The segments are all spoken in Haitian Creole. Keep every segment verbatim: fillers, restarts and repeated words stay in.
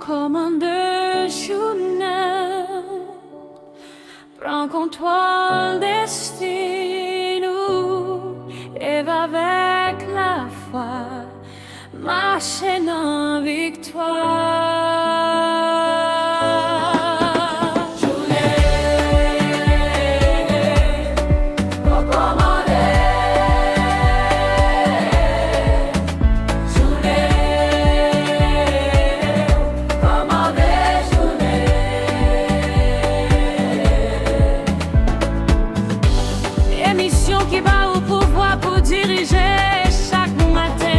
Kòmande jounen, pran kontwòl desten nou, leve avèk lafwa, mache nan viktwa. Emisyon ki ba ou pouvwa pou dirije chak maten.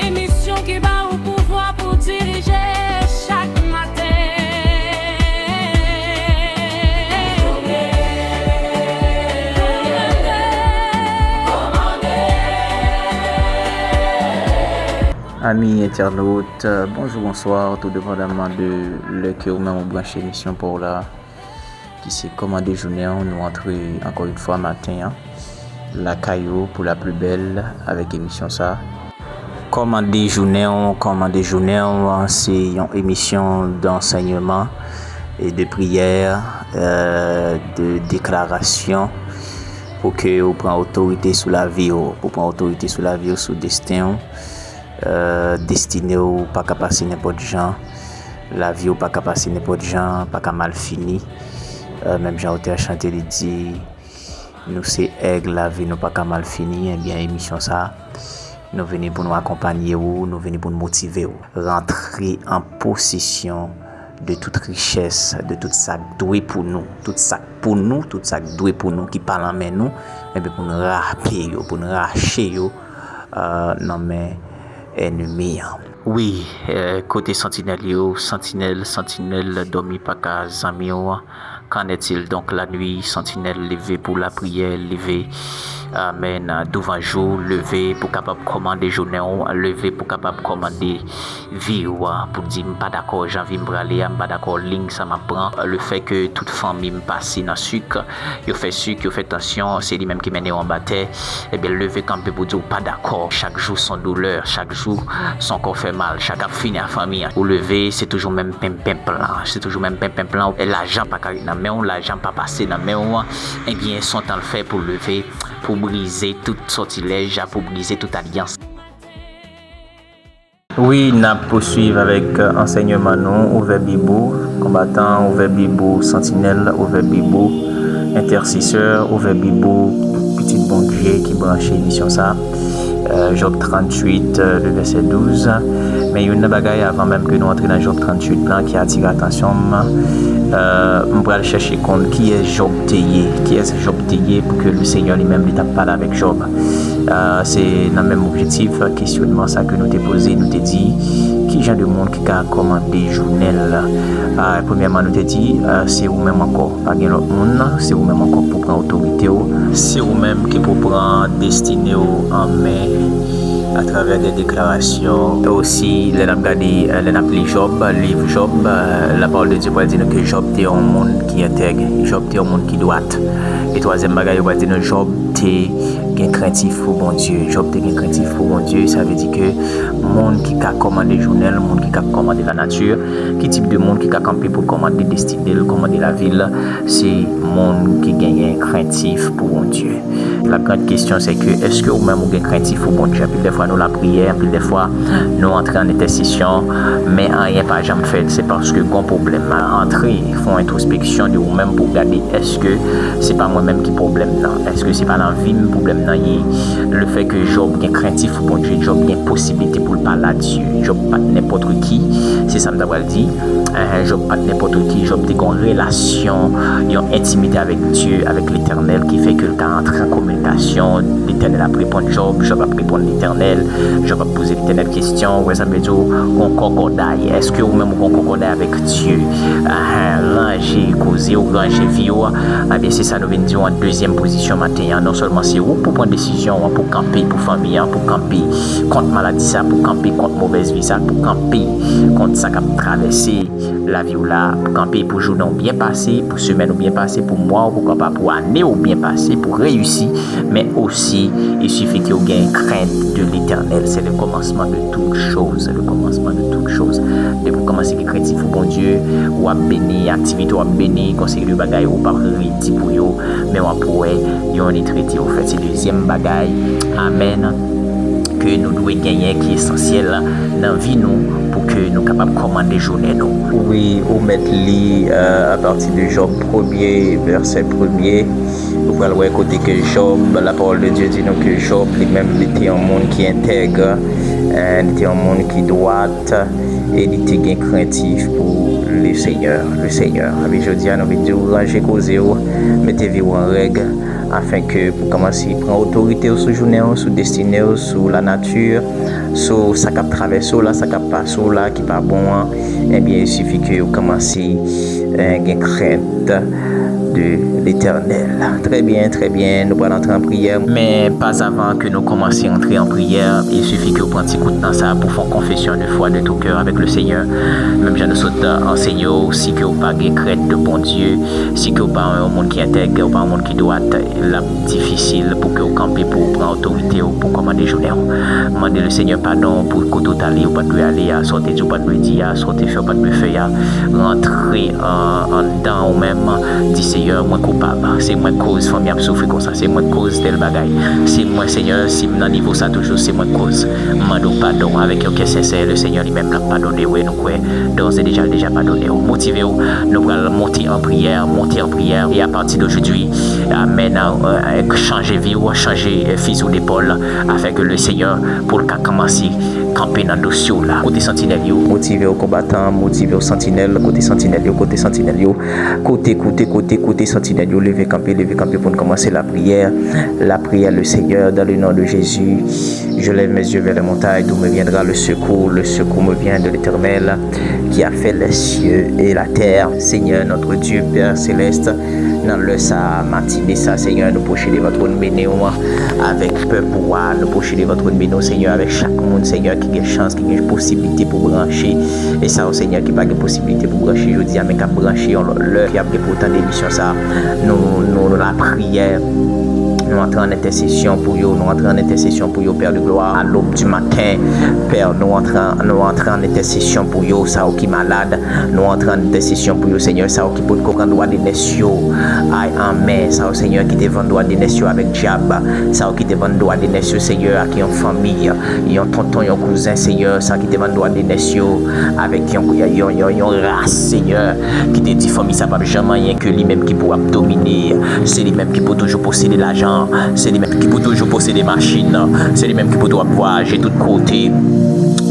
Emisyon ki ba ou pouvwa pou dirije chak maten. Ami entènot, bonjou, bonswa, tou depandaman de lè ke ou menm ou branche emisyon pa w la, ki se Kòmande Jounen an. Nou antre ankò yon fwa maten an lakay ou pou la pli bèl avèk emisyon sa. Kòmande Jounen an, Kòmande Jounen an, se yon emisyon d'ansèyman e de priyè, euh, de deklarasyon pou ke ou pran otorite sou lavi w, pou pran otorite sou lavi w, sou desten w. Euh, destine w pa ka pase nenpòt jan. Lavi w pa ka pase nenpòt jan, pa ka mal fini. Euh, menm jan otè a chante, li di, nou se èg, lavi nou pa ka mal fini. Ebyen, emisyon sa, nou vini pou nou akonpanye w, nou vini pou nou motive w. Rantre an posesyon de tout richès, de tout sa k dwe pou nou, tout sa k pou nou, tout sa k dwe pou nou, ki pa nan men nou, ebyen pou n rape yo, pou n rache yo, euh, nan men ènmi an. Wi, euh, kote santinèl yo, santinèl, santinèl dòmi pa ka zanmi w. Qu'en est-il donc la nuit, santinèl leve pou lapriyè, leve, amèn, douvan jou, leve pou kapab kòmande jounen w, leve pou kapab kòmande vi w, pou di, m pa dakò jan vi m prale a, m pa dakò liy sa m ap pran. Le fait que tout fanmi m pase nan sik, yo fè sik, yo fè tansyon, se li menm ki mennen yo anba tè. Ebyen, leve kanpe pou di w pa dakò. Chak jou se yon doulè, chak jou se yon kò fè mal, chak ap fini ak fanmi an. Ou leve, se toujou menm penpenp lan, se toujou menm penpenp lan. Lajan pa ka ret nan men w, lajan pa pase nan men w. Ebyen, se yon tan l fè pou leve, pou brize tout sòtilèj, pou brize tout alyans. Wi, n ap pouswiv avèk, euh, ansèyman nou, ouvè bib ou, konbatan, ouvè bib ou, santinèl, ouvè bib ou, entèsesè, ouvè bib ou, pitit Bondye ki branche emisyon sa, euh, Jòb tranntuit, euh, le vèsè douz. Men youn nan bagay, avan menm ke nou antre nan Jòb tranntuit lan, ki atire atansyon m, euh, m pral chèche konn kiyès Jòb te ye, kiyès Jòb te ye pou ke Lesenyè li menm li t ap pale avèk Jòb. Euh, se nan menm objektif, euh, kesyònman sa ke nou te poze, nou te di, ki jan de moun ki ka kòmande jounen l? Euh, premyèman, nou te di, euh, se ou menm ankò. Pa gen lòt moun, se ou menm ankò pou pran otorite w. Se ou menm ki pou pran destine w an men atravè de deklarasyon. E osi, lè n ap gade, euh, lè n ap li Jòb, liv Jòb, euh, la parole de Dieu pral di nou ke Jòb te yon moun ki entèg, Jòb te yon moun ki dwat. E twazyèm bagay, yo pral di nou, Jòb te gen krentif pou Bondye. Jòb te gen krentif pou Bondye, sa vle di ke moun ki ka kòmande jounen l, moun ki ka kòmande lanati, ki tip de moun ki ka kanpe pou l kòmande destine l, kòmande lavi l, se moun ki genyen krentif pou Bondye. La grande question, c'est que, èske ou menm ou gen krentif pou Bondye? Anpil dèfwa nou lapriyè, anpil dèfwa nou antre an entèsesyon, men anyen pa janm fèt, se paske gon pwoblèm. Antre, fè yon entwospeksyon de ou menm pou w gade, èske se pa mwen menm ki pwoblèm nan? Èske se pa nan vi m pwoblèm nan ye? Le fait que Jòb gen krentif pou Bondye, Jòb gen posiblite pou l pale a Dye. Jòb pa t nenpòt ki, se sa m ta pral di. Enhen, Jòb pa t nenpòt ki, Jòb te gen yon relasyon, yon entimite avèk Dye, avèk Letènèl ki fè ke l ka antre an kominikasyon. Letènèl ap reponn Jòb, Jòb ap reponn Letènèl, Jòb ap poze Letènèl kesyon. Ou wè sa m vle di w, yon kòkòday. Èske ou menm ou gen yon kòkòday avèk Dye? Ahan, ranje koze w, ranje vi w. Ebyen, se sa nou vin di w an dezyèm pozisyon maten an. Non sèlman se ou k pou pran desizyon an pou kanpe pou fanmi an, pou kanpe kont maladi sa, pou kanpe kont movèz vi sa, pou kanpe kont sa k ap travèse lavi w la, pou kanpe pou jounen w byen pase, pou semèn ou byen pase, pou mwa w, poukwa pa pou ane w byen pase, pou reyisi, men osi, il suffit ke w gen krent de Letènèl. C'est le commencement de toutes choses, le commencement de toutes choses. Depi w kòmanse gen krentif pou Bondye, w ap beni, aktivite w ap beni, gen yon seri de bagay ou p ap redi pou yo, men w ap wè yon eternite ofèt. Se dezyèm bagay, amèn, ke nou dwe genyen ki esansyèl nan vi nou pou ke nou kapab kòmande jounen nou. Wi, ou mèt li euh, apati de Jòb premye, vèsè premye. Ou pral wè kote ke Jòb, la parole de Dieu di nou ke Jòb li menm li te yon moun ki entèg, euh, li te yon moun ki dwat, e li te gen krentif pou le Senyè, le Senyè. Epi jodi a, nou vin di w ranje koze w, mete vi w an règ, afen ke pou kòmanse pran otorite w sou jounen w, sou destine w, sou lanati, sou sa k ap travèse w la, sa k ap pase w la ki pa bon an, ebyen, il suffit ke w kòmanse eh, gen krent de Letènèl. Trè byen, trè byen, nou pral antre an priyè. Men pas avan ke nou kòmanse antre an priyè, il suffit ke w pran ti kout tan sa pou fè yon confession de foi de tout cœur avec le Seigneur. Menm jan nou sot ansenye w, si ke w pa gen krent de Bondye, si ke w pa yon moun ki entèg, ou pa yon moun ki dwat, l ap difisil pou ke w kanpe pou w pran otorite w pou kòmande jounen w. Mande le Senyè padon pou kote w t ale, ou pa t dwe ale a, sa w te di, ou pa t dwe di a, sa w te fè, ou pa t dwe fè a. Rantre an, anndan ou menm, di, Seyè, mwen koupab. Se mwen k koz fanmi ap soufri konsa, se mwen k koz tèl bagay. Se mwen, Seyè, si m nan nivo sa toujou, se mwen k koz. M mande w padon avèk yon kè sensè, le Senyè li menm l ap padone w, e nou kwè, d'ores et déjà, l deja padone w. Motive w, nou pral monte an priyè, monte an priyè, e apati de jodi, amèn, euh, chanje vi w, chanje, euh, fizi w depòl, afin ke le Senyè, pou l ka kòmanse kanpe nan dosye w la. Kote santinèl yo? Motive w, konbatan, motive w, santinèl, kote santinèl yo, kote santinèl yo? Kote, kote, kote, kote santinèl yo? Leve kanpe, leve kanpe pou n kòmanse lapriyè. Lapriyè, le Senyè, dans le nom de Jésus, je lève mes yeux vers les montagnes, d'où me viendra le secours? Le secours me vient de l'Éternel, qui a fait les cieux et la terre. Seigneur, notre Dieu, Père céleste, nan lè sa, matine sa, Senyè, nou pwoche devan twòn beni w avèk pèp ou a. Nou pwoche devan twòn beni w, Senyè, avèk chak moun, Senyè, ki gen chans, ki gen posiblite pou branche. E sa yo, Senyè, ki pa gen posiblite pou branche jodi a, men k ap branche yon lòt lè, ki ap gen pou tande emisyon sa, nou, nou, nou lapriyè. Nou antre an entèsesyon pou yo, nou antre an entèsesyon pou yo, Père de gloire, à l'aube du matin. Père, nou antre, nou antre an entèsesyon pou yo, sa yo ki malad, nou antre an entèsesyon pou yo, Senyè, sa yo ki potko pran dwa de nès yo, ay, an men, sa yo, Senyè, ki te vann dwa de nès yo avèk dyab, sa yo ki te vann dwa de nès yo, Senyè, ak yon fanmi, yon tonton, yon kouzen, Senyè, sa ki te vann dwa de nès yo avèk yon, yon, yon, yon ras, Senyè, ki te di fanmi sa p ap janm anyen, ke li menm ki pou ap domine, se li menm ki pou toujou posede lajan, se li menm ki pou toujou posede machin, se li menm ki pou toujou ap vwayaje tout kote,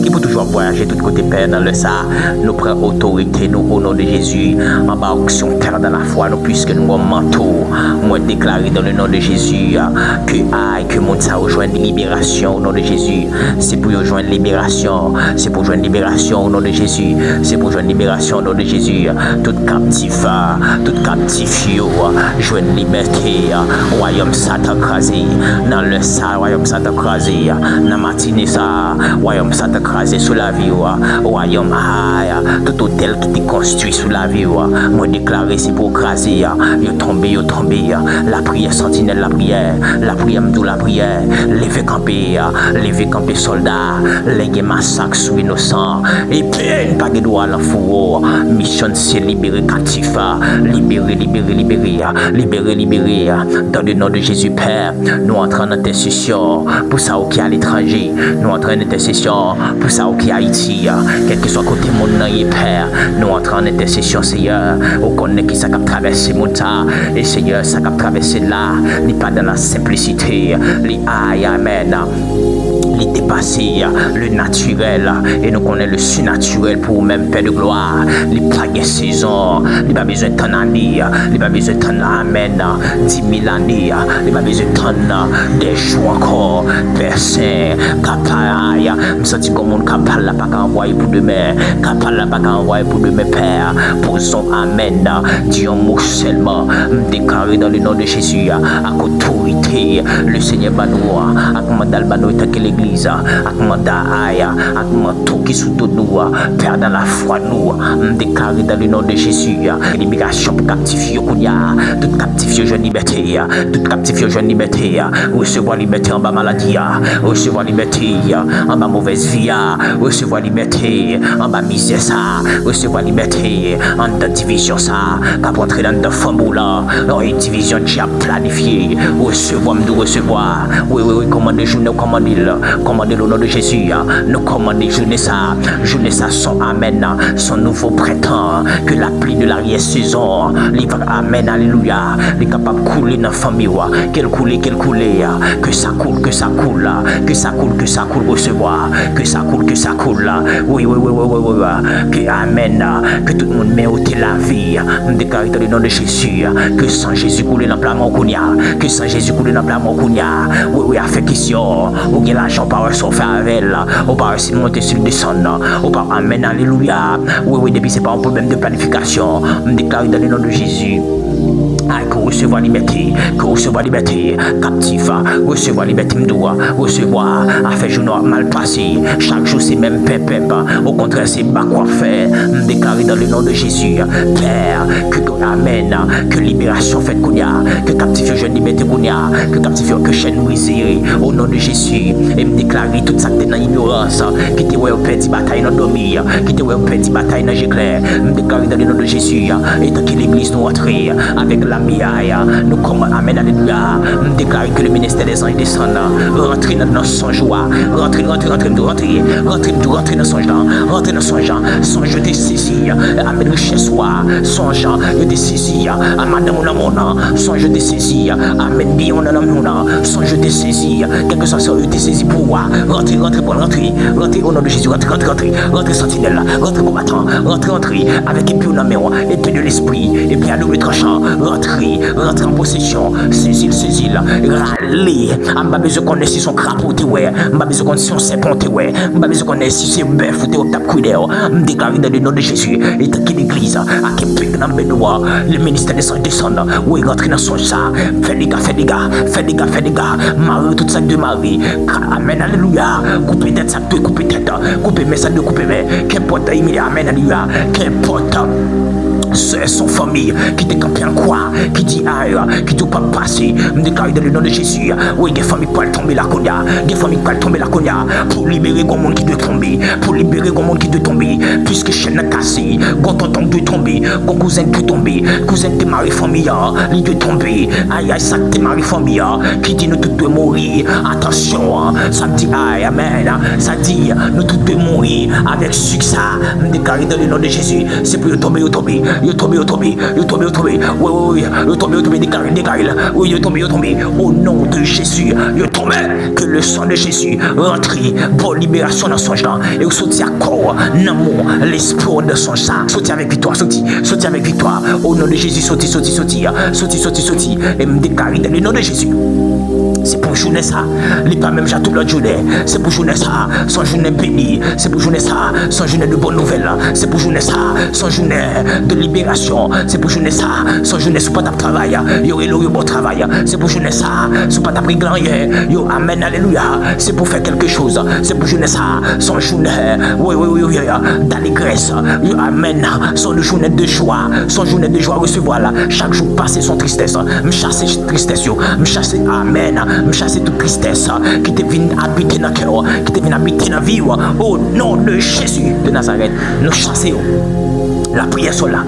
ki pou toujou ap vwayaje tout kote, Pè, nan lè sa, nou pran otorite nou, o non de Jezi, anba onksyon, Pè, dans la foi, nou, puiske nou gen manto, mwen deklare dans le nom de Jésus, ke, ay, ke moun sa yo jwenn liberasyon, o non de Jezi. Se pou yo jwenn liberasyon. Se pou jwenn liberasyon, o non de Jezi. Se pou jwenn liberasyon, o non de Jezi. Tout kaptif, tout kaptif yo, jwenn libète. Wayòm Satan kraze. Nan lè sa, wayòm Satan kraze. Nan matine sa, wayòm Satan kraze sou lavi w. Wayòm, ay, tout otèl ki te konstwi sou lavi w, mwen deklare se pou w kraze. Yo tonbe, yo tonbe. Lapriyè, santinèl lapriyè. Lapriyè, m di w lapriyè. Leve kanpe, leve kanpe sòlda. Lè gen masak sou inosan, e pèn pa gen dwa al an fouwo. Misyon n se libere kaptif, libere, libere, libere, libere, libere. Dans le nom de Jésus, Pè, nou antre an entèsesyon pou sa yo ki aletranje. Nou antre an entèsesyon pou sa yo ki Ayiti. Kèlkeswa kote moun nan ye, Pè, nou antre an entèsesyon, Seyè. Ou konnen ki sa k ap travèse moun sa. E Seyè, sa k ap travèse la, li pa dans la simplicité. Li, ay, amèn. Li depase le natirèl e nou konnen le sinatirèl pou ou menm, Pè de glwa. Li pa gen sezon, li pa bezwen tann ane, li pa bezwen tann amèn, di mil ane, li pa bezwen tann de jou ankò. Pè sen, ka pa, m santi kòm moun ka pale la pa ka anvwaye pou demen, ka pale la pa ka anvwaye pou demen, Pè. Poze yon amèn, di yon mo sèlman. M deklare dans le nom de Jésus, ak otorite le Senyè ba nou, ak manda l ba nou antanke legliz, ak manda a, ak manto ki sou do nou, Pè, dans la foi nou, m deklare dans le nom de Jésus, liberasyon pou kaptif yo kounye a, tout kaptif yo jwenn libète, tout kaptif yo jwenn libète, resevwa libète anba maladi a, resevwa libète anba movèz vi a, resevwa libète anba mizè sa, resevwa libète anndan divizyon sa k ap antre anndan fanmi w lan, yon divizyon dyab planifye. Resevwa, m di w resevwa. Wi, wi, wi, kòmande jounen w, kòmande l, kòmande l o non de Jezi. Nou kòmande jounen sa, jounen sa son amèn, son nouvo prentan, ke lapli de laryè sezon, li va amèn, alelouya, li kapab koule nan fanmi w, ke l koule, ke l koule, ke sa koule, ke sa koule, ke sa koule, ke sa koule, resevwa, ke sa koule, ke sa koule, wi, wi, wi, wi, wi, wi, ke amèn, ke tout moun men yo te lave, m deklare dans le nom de Jésus, ke san Jezi koule nan pla men w kounye a, ke san Jezi koule nan pla men w kounye a, wi, wi, afè kesyon, ou gen lajan, ou pa wè sa w fè avè l, ou pa wè si l monte, si l desann, ou pa, amèn, alelouya, wi, wi, depi se pa yon pwoblèm de planifikasyon, m deklare dans le nom de Jésus. Ay, ke w resevwa libète, ke w resevwa libète, kaptif, resevwa libète, m di w, resevwa, afè jounen w ap mal pase, chak jou se menm pèpèp, okontrè, se bak w ap fè, m deklare dans le nom de Jésus, Pè, ke, ke, amèn, ke liberasyon fèt kounye a, ke kaptif yo jwenn libète kounye a, ke kaptif yo, ke chèn brize, o non de Jezi, e m deklare tout sa k te nan inyorans, ki te wè yo pèdi batay nan dòmi, ki te wè yo pèdi batay nan je klè, m deklare dans le nom de Jésus, etan ke legliz nou antre avèk lame a, nou kòman, amèn, alelouya, m deklare ke le ministère des anges desann, rantre nan, nan sonj ou a, rantre, rantre, rantre, m di w, rantre, rantre, m di w, rantre nan sonj lan, rantre nan sonj lan, sonj yo te sezi, amèn, richès ou a, sonj yo te sezi, a madanm ou nan men w nan, sonj yo te sezi, amèn, byen w nan nan men w nan, sonj yo te sezi, kèlkeswa sa yo te sezi pou ou a, rantre, rantre, pran, rantre, rantre, o non de Jezi, rantre, rantre, rantre, rantre, santinèl, rantre, konbatan, rantre, rantre, avèk epe w nan men w, epe de lespri, epe a doble tranchan, rantre, rantre an posesyon, sezi l, sezi l, rale, a m pa bezwen konnen si se yon krapo w te wè, m pa bezwen konnen si se yon sèpan w te wè, m pa bezwen konnen si se bèf ou te wè k t ap kouri dèyè w, m deklare dans le nom de Jezi, etan ke legliz, ak epe k nan men nou a, le ministère des anges desann, wi, rantre nan sonj sa, fè dega, fè dega, fè dega, fè dega, mare tout sa k dwe mare, amèn, alelouya, koupe tèt sa k dwe koupe tèt, koupe men sa k dwe koupe men, kenpòt, amèn, alelouya, kenpòt, sè, son fanmi, ki te kanpe an kwa, ki di, ay, ki di w p ap pase, m deklare dans le nom de Jezi, wi, gen fanmi k pral tonbe la kounye a, gen fanmi k pral tonbe la kounye a, pou libere gon moun ki dwe tonbe, pou libere gon moun ki dwe tonbe, piske chèn nan kase, gon tonton k dwe tonbe, gon kouzen k dwe tonbe, kouzen k te mare fanmi an, li dwe tonbe, ay, ay, sa k te mare fanmi an, ki di nou tout dwe mouri, atansyon, sa k di, ay, amèn, sa k di nou tout dwe mouri, avèk sik sa, m deklare dans le nom de Jezi, se pou yo tonbe, yo tonbe, yo tonbe, yo tonbe, yo tonbe, yo tonbe, wi, wi, wi, yo tonbe, yo tonbe, deklare, deklare, wi, yo tonbe, yo tonbe, o non de Jezi, yo tonbe, ke le sang de Jezi rantre, ba w liberasyon nan sonj lan, e w soti ak kò w, nanm ou, lespri w nan sonj sa, soti avèk viktwa, soti, soti avèk viktwa, o non de Jezi, soti, soti, soti, soti, soti, soti, e m deklare dans le nom de Jezi. Se pou jounen sa, li pa menm jan tout lòt jounen. Se pou jounen sa, se yon jounen beni. Se pou jounen sa, se yon jounen de bòn nouvèl. Se pou jounen sa, se yon jounen de liberasyon. Se pou jounen sa, se yon jounen si w pa t ap travay, yo rele w, yo ba w travay. Se pou jounen sa, si w pa t ap regle anyen, yo, amèn, alelouya. Se pou fè kèlke choz. Se pou jounen sa, se yon jounen, wi, wi, wi, wi, dalegrès. Yo, amèn. Se yon jounen de jwa. Se yon jounen de jwa, resevwa l. Chak jou pase se yon tristès. M chase tristès yo. M chase, amèn. M chase tout tristès ki te vin abite nan kè w, ki te vin abite nan vi w. O non de Jezi de Nazarèt, nou chase yo. Lapriyè sòl la,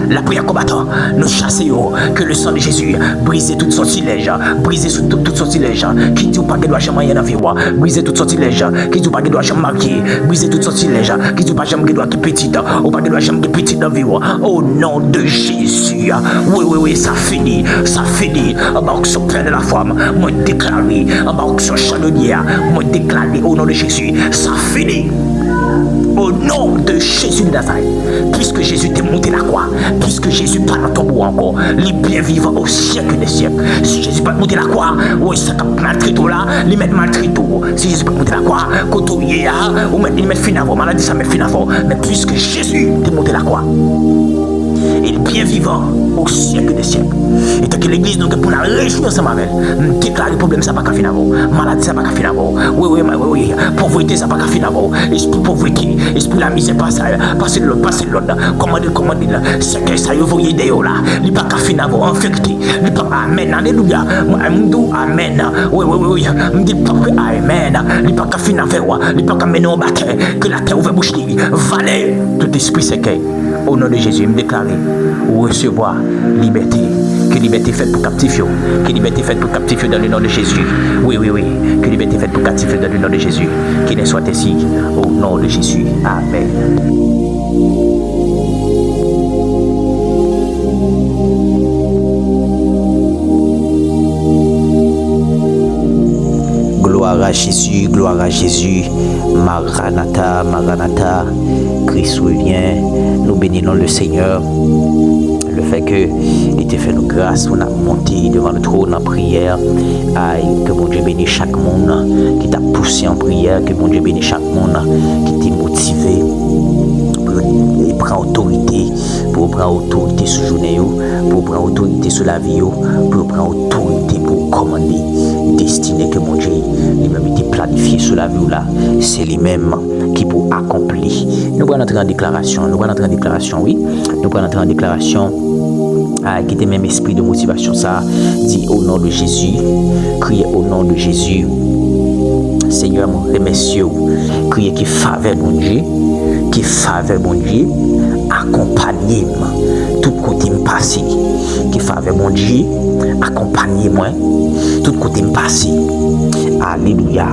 lapriyè konbatan, nou chase yo. Que le sang de Jésus brise tout sortilège, brise sou tout, tout sortilège ki di w pa gen dwa janm anyen nan vi w. Brise tout sortilège ki di w pa gen dwa janm marye. Brise tout sortilège ki di w pa janm gen dwa gen pitit, ou pa gen dwa janm gen pitit nan vi w. Au nom de Jésus. Wi, wi, wi, sa fini, sa fini. Anba onksyon pè de la fwa, mwen deklare, anba onksyon chandelye a, mwen deklare, au nom de Jésus, sa fini. Au nom de Jésus de Nazareth. Puiske Jezi te moute lakwa, puiske Jezi pa nan tonbo ankò, li byen vivan au siècle des siècles. Si Jezi pa t moute lakwa, woy, sa k ap maltrete w la, li mèt maltrete w. Si Jezi pa t moute lakwa, kote w ye a, ou mèt, li mèt fin avè w, maladi sa mèt fin avè w. Men puiske Jezi te moute lakwa, e li byen vivan au siècle des siècles. E tanke legliz, nou gen pou n al rejwi ansanm avè l. M deklare pwoblèm sa pa ka fin avè w. Maladi sa pa ka fin avè w. Wi, wi, wi, wi. Povrete sa pa ka fin avè w. Espri povrete, espri lamizè, pase, pase lòd, pase lòd. Kòmande l, kòmande l. Sèkèy sa yo voye dèyè w la, li pa ka fin avè w. An verite, li pa, amèn, alelouya. Mwen, m di w amèn. Wi, wi, wi, wi. M di l pa, amèn. Li pa ka fin avè w. Li pa ka mennen w batè. Ke latè ouvè bouch li, vale tout espri sèkèy. Au nom de Jésus, m deklare, resevwa libète. Ke libète fèt pou kaptif yo. Ke libète fèt pou kaptif yo dans le nom de Jésus. Wi, wi, wi. Ke libète fèt pou kaptif yo dans le nom de Jésus. Qu'il en soit ainsi au nom de Jésus. Amen. Gloire à Jésus, gloire à Jésus. Maranatha, Maranatha, Christ revient. Nou beni non le Seigneur. Le fait que li te fè nou gras pou n ap monte devan le trône an priyè. Ay, ke Bondye beni chak moun ki t ap pouse an priyè, ke Bondye beni chak moun ki te motive pou yo pran otorite, pou yo pran otorite sou jounen yo, pou yo pran otorite sou lavi yo, pou yo pran otorite pou yo kòmande destine ke Bondye li menm li te planifye sou lavi w la. Se li menm ki pou akonpli. Nou pral antre an deklarasyon, nou pral antre an deklarasyon, wi. Nou pral antre an deklarasyon. Ah, kite menm espri de motivasyon sa a. Di, au nom de Jésus, kriye, au nom de Jésus. Senyè, mwen remèsye w. Kriye ke favè Bondye, ke favè Bondye akonpanye m tout kote m pase. Ke favè Bondye akonpanye mwen tout kote m pase. Alelouya.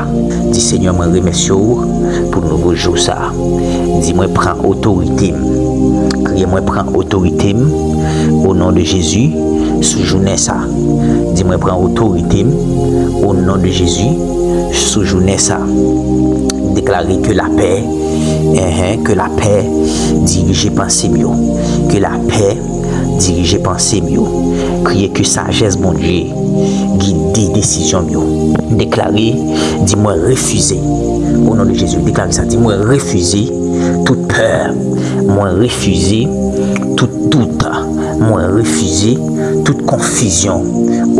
Di, Senyè, mwen remèsye w pou nouvo jou sa a. Di, mwen pran otorite m. Kriye, mwen pran otorite m, au nom de Jésus, sou jounen sa. Di, mwen pran otorite m, au nom de Jésus, sou jounen sa. Deklare ke lapè, enhen, ke lapè dirije panse m yo. Ke lapè dirije panse m yo. Kriye ke sajès Bondye gide desizyon m yo. Deklare, di, mwen refize. Au nom de Jésus, deklare sa, di, mwen refize tout pè. Mwen refize tout dout. Mwen refize tout konfizyon.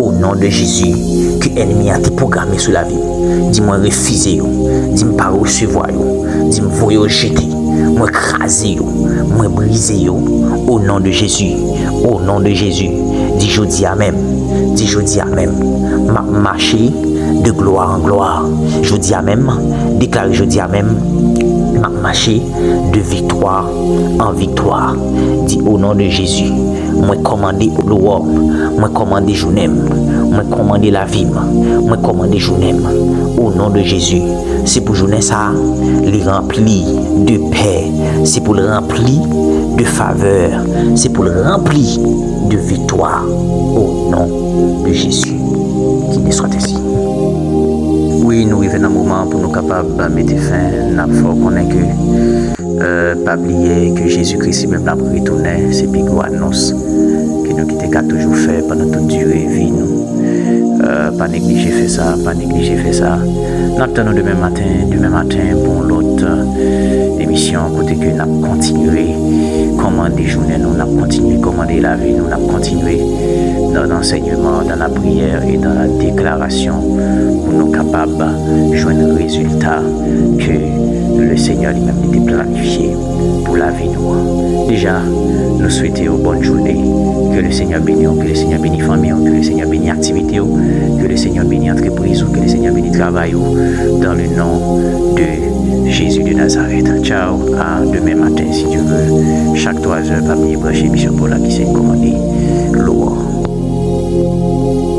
Au nom de Jésus, ke ènmi a te pwograme sou lavi m. Di, mwen refize yo. Di, m pa resevwa yo. Di, m voye yo jete. Mwen kraze yo. Mwen brize yo. Au nom de Jésus. Au nom de Jésus. Di, jodi a menm. Di, jodi a menm, m ap mache de glwa an glwa. Jodi a menm, deklare jodi a menm, m ap mache de viktwa an viktwa. Di, au nom de Jésus, mwen kòmande lowò m, mwen kòmande jounen m, mwen kòmande lavi m, mwen kòmande jounen m. Au nom de Jésus, se pou jounen sa a, li ranpli de pè, se pou l ranpli de favè, se pou l ranpli de viktwa, au nom de Jésus. Qu'il en soit ainsi. Wi, nou rive nan moman pou nou kapab mete fen. N ap fè w konnen ke, euh, pa bliye ke Jezi Kris li menm l ap retounen. Se pi gwo anons ke nou kite ka toujou fè pandan tout dire vi nou. Euh, pa neglije fè sa, pa neglije fè sa. N ap tann nou demen maten, demen maten pou yon lòt, euh, emisyon kote ke n ap kontinye kòmande jounen nou, n ap kontinye kòmande lavi nou, n ap kontinye dans l'enseignement, dans la prière et dans la déclaration pou nou kapab jwenn rezilta ke le Senyè li menm li te planifye pou lavi nou an. Deja, nou swete w bòn jounen. Ke le Senyè beni w, ke le Senyè beni fanmi w, ke le Senyè beni aktivite w, ke le Senyè beni antrepriz ou, ke le Senyè beni travay ou, dans le nom de Jésus de Nazareth. Ciao, à demain matin si Dieu veut. Chak twa zè, pa bliye branche emisyon pou la ki se Kòmande Lou an.